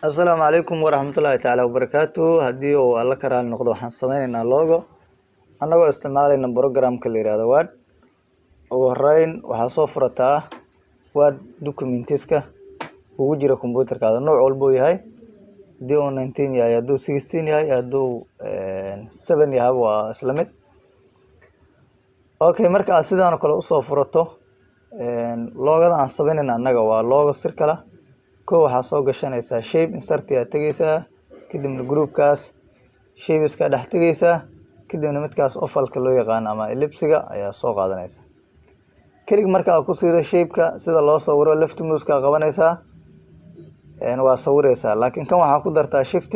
Asalaamu calaykum waraxmatullaahi tacaala wabarakaatu. Haddii uu Alla ka raali noqdo, waxaan sameyneynaa logo annagoo isticmaaleyna programka la yihahdo Word. Ugu horeyn, waxaa soo furataa Word documentiska ugu jira computerkaada, nooc walba uu yahay. Haddii uu 19 yahay, hadduu 16 yahay, hadduu 7 yahay, waa isla mid. Okay, marka aad sidaan oo kale usoo furato, logoda aan sameyneyna annaga waa logo circle. Ko waxaa soo gashanaysaa shape, insert aad tegeysaa, kadibna groupkaas shapeska dhex tegeysaa, kadibna midkaas ovalka loo yaqaano ama ellipsiga ayaa soo qaadanaysa. Click marka aad ku siido shapeka, sida loo sawiro, left mouse-ka qabanaysaa, waa sawireysaa. Laakiin kan waxaa ku dartaa shift,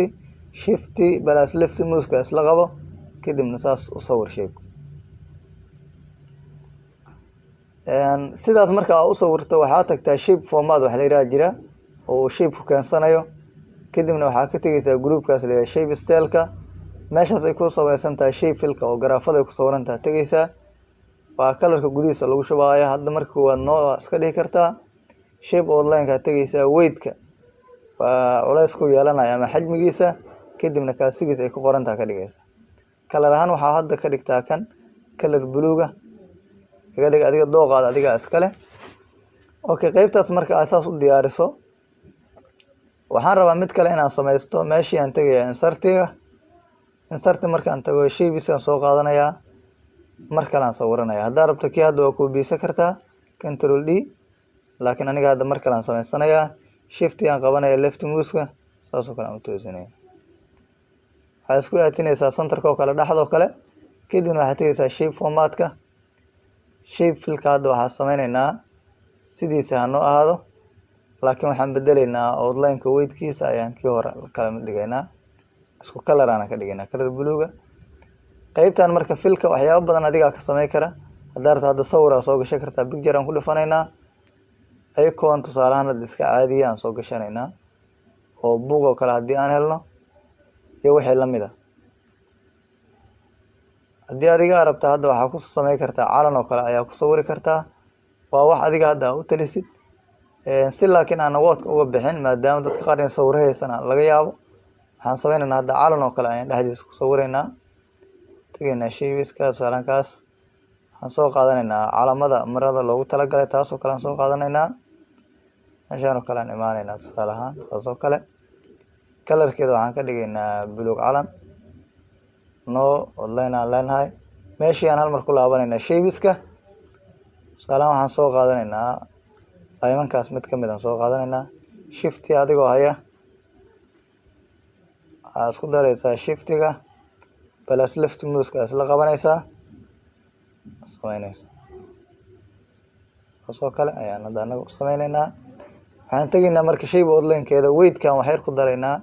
shift plus left mouse-ka isla qabo, kadibna saas u sawir shape. Sidaas marka aad u sawirto, waxaa tagtaa shape format waxa la yidhaha jira oo uu shape ku keensanayo. Kadibna waxaa ka tegeysaa groupkaas la yidhaha shape styleka. Meeshaas ay ku samaysan tahay shape fillka oo garaafada ay ku sawiran tahay tegeysaa. Waa colorka gudihiisa lagu shubaayo. Hadda marka koowaad noo iska dhihi kartaa. Shape outline-ka tegeysaa, weight-ka waa culays ku yeelanaya ama xajmigiisa, kadibna kaasigiisa ay ku qoran tahay ka dhigaysa. Color ahaan waxaa hadda ka dhigtaa kan color buluuga iga dhig. Adiga dooqaada adigaa iskale. Okay, qeybtaas marka aad saas u diyaariso, waxaan rabaa mid kale inaan samaysto. Meeshii aan tegaya insertiga. Insert markaan tago, shapes aan soo qaadanayaa, mar kale aan sawiranaya. Haddaa rabto, kii hadda waa koobiyeysan kartaa, Control D, laakiin aniga hadda mar kale aan samaysanayaa. Shift aan qabanaya, left mouse-ka saas oo kale aan u toosinaya. Waxaad isku aatinaysaa centerka oo kale, dhexdoo kale. Kadibna waxaad tegeysaa shape formatka. Shape fillka hadda waxaa sameyneynaa sidiisa ha noo ahaado, laakiin waxaan bedeleynaa outline-ka weightkiisa ayaan kii hore kala mid dhigaynaa, isku color aan ka dhigaynaa, color buluuga. Qeybtan marka fillka waxyaabo badan adigaa ka samey kara. Haddaa rabto, hadda sawir aa soo gashan kartaa. Picture aan ku dhufanaynaa, icon tusaalahaan hadda iska caadiya aan soo gashanaynaa oo book oo kale haddii aan helno iyo wixii lamid a. Haddii adiga aa rabto, hadda waxaa ku samey kartaa calan oo kale ayaa ku sawiri kartaa. Waa wax adiga hadda aa u talisid si, laakiin aan Wordka uga bixin, maadaama dadka qaar in sawiro haysan laga yaabo. Waxaan sameyneynaa hadda calan oo kale ayaan dhexdiisa ku sawireynaa. Tegaynaa shapeska, tusaalankaas waxaan soo qaadanaynaa calamada marada loogu talagalay, taas oo kale aan soo qaadanaynaa. Meeshaan oo kale aan imaaneynaa, tusaale ahaan saas oo kale. Colorkeeda waxaan ka dhigaynaa buluug calan. No outline aan leenahay. Meeshii aan hal mar ku laabanaynaa shapeska. Tusaalahaan waxaan soo qaadanaynaa laymankaas mid kamid aan soo qaadanaynaa. Shifti adigoo haya, waxaa isku dareysaa shiftiga plus left mouse-ka isla qabanaysaa, sameyneysa saas oo kale ayaan hadda anaga u sameyneynaa. Waxaan tegaynaa marka shape outline-keeda, weightkan wax yar ku daraynaa,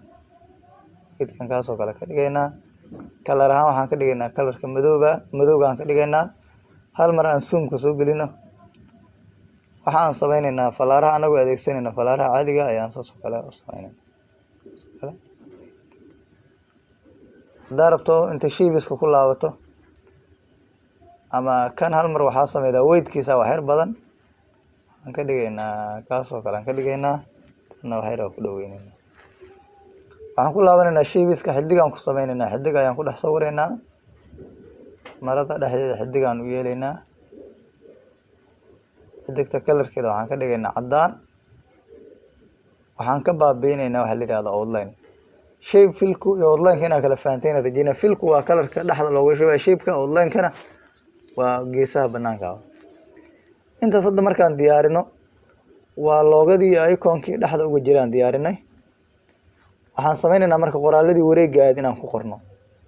weightkan kaas oo kale ka dhigaynaa. Color ahaan waxaan ka dhigaynaa colorka madooba, madowga aan ka dhigaynaa. Hal mar aan zoomka soo gelino. Waxa aan sameyneynaa falaaraha anagoo adeegsanayna falaaraha caadiga ayaan saas oo kale u sameyneyna. Haddaa rabto, inta shapeska ku laabato ama kan hal mar waxaa sameydaa weightkiisa wax yar badan waxaan ka dhigaynaa, kaas oo kale aan ka dhigaynaa. Tanna wax yar waa ku dhaweyneyna. Waxaan ku laabaneynaa shapeska, xidig aan ku sameyneynaa, xidig ayaan ku dhex sawireynaa marada dhexdeeda, xidig aan u yeeleynaa. Xidigta colorkeeda waxaan ka dhigaynaa caddaan. Waxaan ka baabi'ineynaa waxa la yihahdo outline. Shape fillku iyo outline-ka inaa kala fahanteen rajeynaya. Fillku waa colorka dhexda looga shubaya shapeka, outline-kana waa geesaha banaanka. Intaas hadda markaan diyaarino, waa logodii iyo iconkii dhexda uga jiraan diyaarinay. Waxaan sameyneynaa marka qoraaladii wareega aad inaan ku qorno.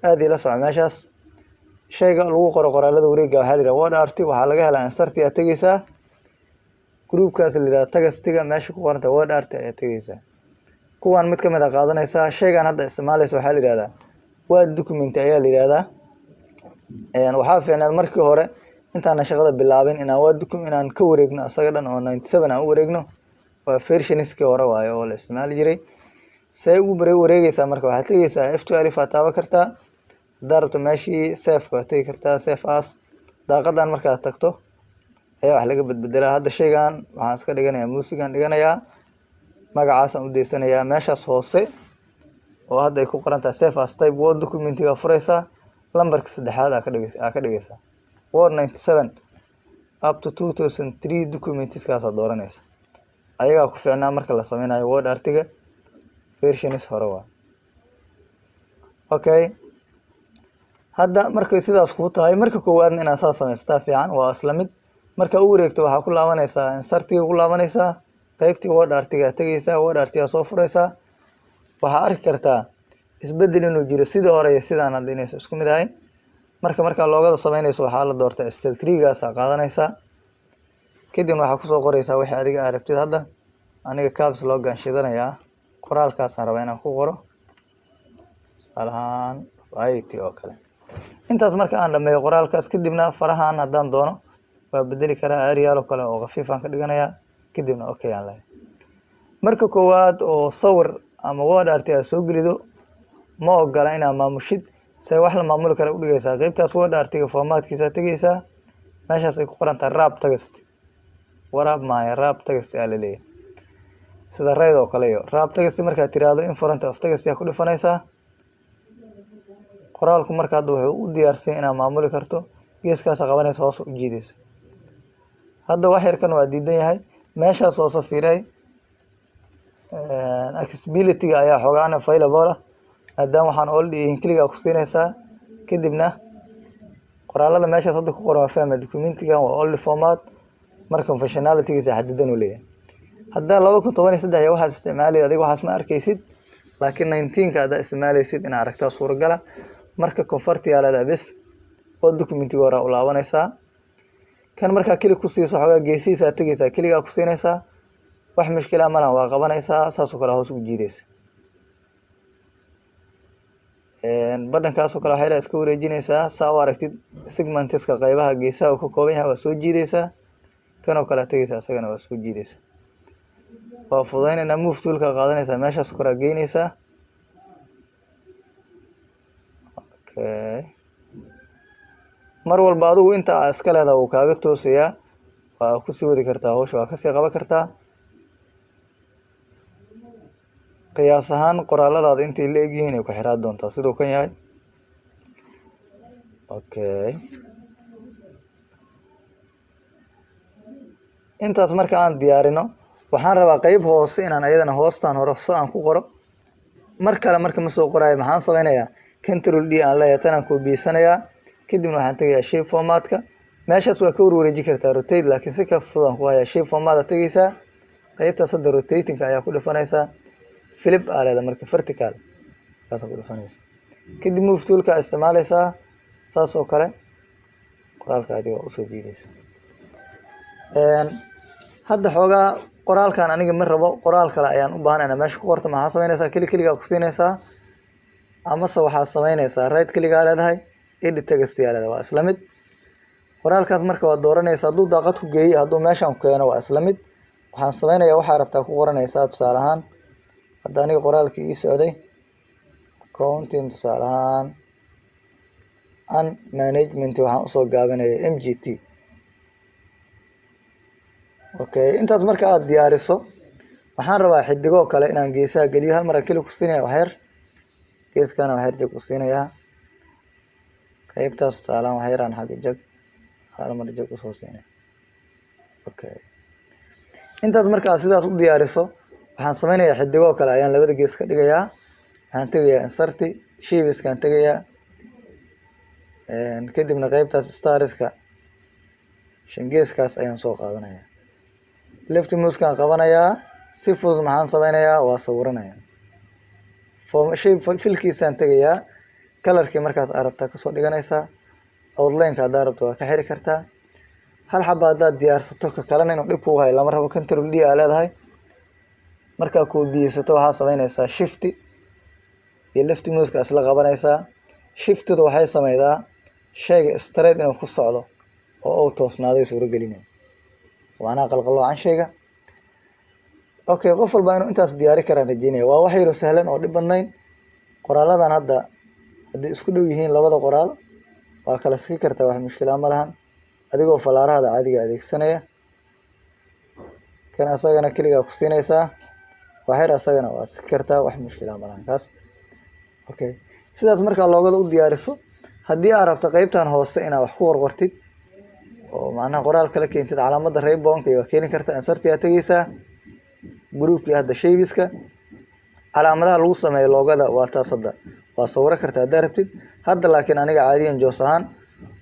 Aad ila soco meeshaas. Shayga lagu qoro qoraalada wareega waxaa la yidhaha word art. Waxaa laga helaa insert aad tegeysaa, groupkaas la yidhaha textiga, meesha ku qoranta word art ayaa tegeysaa. Kuwan mid kamid a qaadanaysaa. Shaygan hadda isticmaaleysa waxaa la yihahdaa word document ayaa la yihahdaa. Waxaa fiicneed markii hore intaana shaqada bilaabin inaan word document inaan ka wareegno asaga dhan oo 97 aan u wareegno. Waa versionskii hore waayo oo la isticmaali jiray. See ugu bare wareegeysaa? Marka waxaad tegeysaa F12 aad taaban kartaa. Haddaa rabto, meeshii save waad tegi kartaa, save as. Daaqadan markaad tagto ayaa wax laga bedbedelaa. Hadda shaygan waxaan iska dhiganayaa muusigaan dhiganayaa. Magacaasaan u deysanayaa. Meeshaas hoose oo hadda ay ku qoran tahay "Save as type", Word documentiga furaysaa, lambarka saddexaad aa ka dhigaysaa Word 97 up to 2003 documentskaasaa dooranaysa. Ayagaa ku fiicnaa marka la sameynayo word artiga, versions hore waa. Okay, hadda markay sidaas kuu tahay, marka koowaadna inaad saas samaystaa fiican. Waa isla mid. Marka u wareegto, waxaa ku laabanaysaa insertiga, ku laabanaysaa qeybtii word artiga, tegeysaa word artiga, soo furaysaa. Waxaa arki kartaa isbedel inuu jiro sidii hore iyo sidaan hadda inaysan isku mid ahayn. Marka markaa logoda sameynayso, waxaa la doortaa style threegaasa qaadanaysaa. Kadibna waxaa kusoo qoraysaa wixii adiga aa rabtid. Hadda aniga caps lock-gaan shidanayaa, qoraalkaasaan rabaa inaan ku qoro, tusaale ahaan it oo kale. Intaas marka aan dhameeyo qoraalkaas, kadibna farahan haddaan doono waa bedeli karaa, Arial oo kale oo khafiif aan ka dhiganayaa. Kadibna okay aan lehay. Marka koowaad oo sawir ama word art aad soo gelido, ma ogola inaad maamushid. Se wax la maamuli kara udhigaysaa? Qeybtaas word artiga formatkiisa tegeysaa, meeshaas ay ku qoran tahay "Wrap text". Waraab maayo, wrap text aa laleeyahay, sida rayd oo kale. Iyo wrap text markaad tiraahdo, in front of text yaa ku dhifanaysaa. Qoraalku marka hadda wuxuu u diyaarsan inaad maamuli karto. Geeskaasa qabanaysa, hoos u jiideysa. Hadda wax yarkan waa diidan yahay. Meeshaas hoose fiiray, accessibility-ga ayaa xoogaa unavailable ah, maadaama waxaan old yihiin. Click-gaa ku siinaysaa. Kadibna qoraalada meeshaas hadda ku qoran waa fahma, documentigan waa old format. Marka functionalitygiisa xadidan uu leeyahay. Haddaa 2013 iyo waxaas isticmaalay adiga, waxaas ma arkeysid, laakiin 19-ka haddaa isticmaaleysid, inaad aragtaa suuragala. Marka convert yaa leedahay bes oo documentiga hore u laabanaysaa. Kan markaa click ku siiso, xoogaa geesihiisa tegeysaa, click-gaa ku siinaysaa, wax mushkila ma lahan, waa qabanaysaa, saasoo kale hoos ugu jiideysa. Badhankaasoo kale waxay iska wareejinaysaa saa u aragtid segmentiska, qaybaha geesaha uu ka kooban yahay. Waa soo jiideysaa. Kanoo kale tegeysaa, isagana waa soo jiideysaa. Waa fududeyneynaa. Move toolka qaadanaysaa, meeshaas koraa geyneysaa. Okay, mar walba adigu inta aa iska leedaha wuu kaaga toosayaa. Waa kusii wadi kartaa hawsha, waa kasii qaban kartaa. Qiyaas ahaan qoraaladaada intay la egyihiin ay ku xiraa doontaa siduu kan yahay. Okay, intaas marka aan diyaarino, waxaan rabaa qeyb hoose inaan ayadana hoostaan hore so aan ku qoro. Mar kale marka ma soo qoraayo. Maxaan sameynayaa? Control D aan leeyahay, tanaan koobiyeysanaya. Kadibna waxaan tegayaa shape formatka. Meeshaas waa ka warwareeji kartaa, rotate, laakiin si ka fudud aan ku hayaa. Shape format aad tegeysaa, qeybtaas hadda rotatingka ayaa ku dhifanaysaa, flip aa leedahay. Marka vertical kaasaa ku dhifanaysa. Kadib move toolka isticmaaleysaa, saas oo kale qoraalka adiga usoo jiideysa. Hadda xoogaa qoraalkan aniga ma rabo, qoraal kale ayaan u baahanay inaa meesha ku qorto. Maxaa sameynaysaa? Click click-gaa ku siinaysaa, amase waxaad sameynaysaa right click-gaa leedahay, edit text yaa leedahay, waa isla mid. Qoraalkaas marka waad dooranaysaa. Hadduu daaqad ku geeyey, hadduu meeshan ku keeno, waa isla mid. Waxaan sameynayaa, waxaa rabtaa ku qoranaysaa. Tusaale ahaan hadda aniga qoraalkii ii socday, accounting, tusaale ahaan and management, waxaan usoo gaabinaya MGT. Okay, intaas marka aad diyaariso, waxaan rabaa xidigoo kale inaan geesaha geliyo. Hal mar aan click ku siinaya, waxyar geeskana waxyar jag u siinayaa. Qeybtaas tusaalehaan waxyaraan xagga jag, hal mar jag usoo siinaya. Okay, intaas marka aad sidaas u diyaariso, waxaan sameynayaa xidigoo kale ayaan labada gees ka dhigayaa. Waxaan tegayaa insert, shapeskaan tegayaa. Kadibna qeybtaas starska, shangeeskaas ayaan soo qaadanaya. Left mousekaan qabanayaa, si fudud maxaan sameynayaa? Waa sawiranaya. Shape fillkiisaan tegayaa, colorkii markaas aad rabtaa kasoo dhiganaysaa. Outlineka haddaad rabto waa ka xiri kartaa. Hal xaba haddaad diyaarsato, ka kalena inuu dhib kugu hayo lama rabo. Control D aa leedahay. Markaa koobiyeysato, waxaa sameynaysaa shift iyo left mouseka isla qabanaysaa. Shiftidu waxay sameydaa shayga straight inuu ku socdo oo uu toosnaaday suuro gelinaya, macnaha qalqaloocan shayga. Okay, qof walba inuu intaas diyaari karaan rajeynaya. Waa wax yaro sahlan oo dhib badnayn. Qoraaladan hadda hadday isku dhow yihiin labada qoraal, waa kala siki kartaa, wax mushkila ma lahan, adigoo falaarahada caadiga adeegsanaya. Kan asagana click-gaa ku siinaysaa. Waxyar asagana waa siki kartaa, wax mushkila malahan kaas. Okay, sidaas markaa logoda u diyaariso, haddii aad rabto qeybtan hoose inaad wax ku qorqortid oo macnaha qoraal kala keentid, calaamada ribbonka waa keeni kartaa. Insert ayaa tegeysaa, groupkii hadda shapeska, calaamadaha lagu sameeyo logoda waa taas. Hadda waa sawiro kartaa haddaa rabtid. Hadda laakiin aniga caadiyan joos ahaan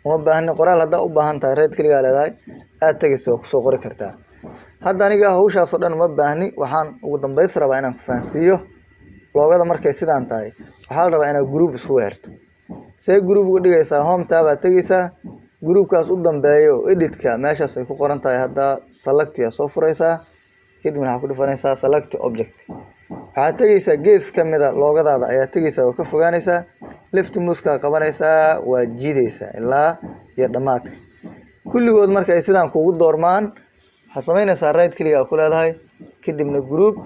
uma baahni qoraal. Haddaa u baahan tahay, right click aa leedahay, aad tegeysa, waa kusoo qori kartaa. Hadda aniga hawshaas oo dhan uma baahni. Waxaan ugu dambeys rabaa inaan ku fahansiiyo logoda markay sidaan tahay, waxaa la rabaa inaad group iskugu xirto. See group uga dhigaysaa? Home tab aad tegeysaa, groupkaas u dambeeyo editka meeshaas ay ku qoran tahay hadda select yaa soo furaysaa. Kadibna waxaa ku dhufanaysaa select object. Waxaad tegeysaa gees kamida logodaada ayaa tegeysaa, waa ka fogaanaysaa, left mouseka qabanaysaa, waa jiidaysaa ilaa iyo dhamaadka. Kulligood marka ay sidaan kugu doormaan, waxaad samaynaysaa right click aa ku leedahay, kadibna group.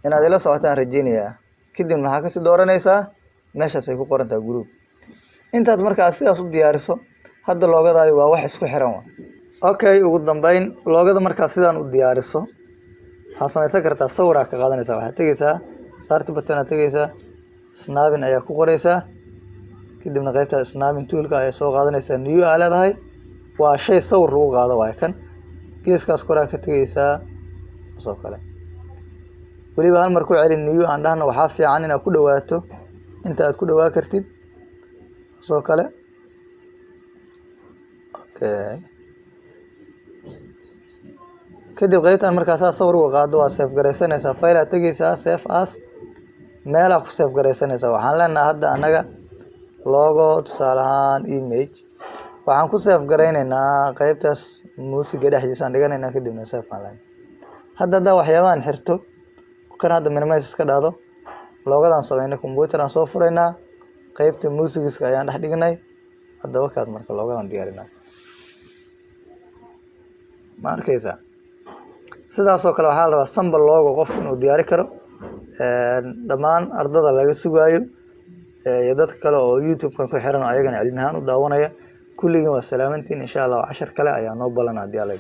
Inaad ila socotaan rajeynayaa. Kadibna waxaa kasii dooranaysaa meeshaas ay ku qoran tahay group. Intaas marka aad sidaas u diyaariso, hadda logodaadi waa wax isku xiran wa. Okay, ugu dambeyn logoda markaad sidaan u diyaariso, waxaad samaysan kartaa sawiraa ka qaadanaysaa. Waxaad tegeysaa start button aad tegeysaa, snapping ayaa ku qoreysaa, kadibna qeybta snapping toolka ayaa soo qaadanaysaa, new aa leedahay. Waa shay sawir lagu qaado waayo kan. Geeskaas koraa ka tegeysaa, saas oo kale. Weliba hal mar ku celin, new aan dhahno. Waxaa fiican inaad ku dhawaato inta aad ku dhawaa kartid, saas oo kale. Okay, kadib qeybtan markaa saa sawir uga qaado, waa save garaysanaysaa. File aad tegeysaa, save as, meelaa ku save garaysanaysaa. Waxaan leenahay hadda annaga logo, tusaale ahaan image, waxaan ku save garayneynaa qeybtaas muusiga dhexdiisaan dhiganaynaa, kadibna save aan leenahay. Hadda haddaa waxyaabahan xirto kan, hadda minimize iska dhahdo, logodaan sameynay, computer aan soo furaynaa, qeybta muusigiska ayaan dhex dhignay. Haddaba kaas marka logodaan diyaarinaa, ma arkeysaa? Sidaas oo kale waxaa la rabaa sample logo qofku inuu diyaari karo. Dhammaan ardada laga sugaayo iyo dadka kale oo YouTube-kan ku xiran oo ayagana cilmi ahaan u daawanaya, kulligiin waa salaamantiin. Insha Allah cashar kale ayaa noo balan haddii Alla.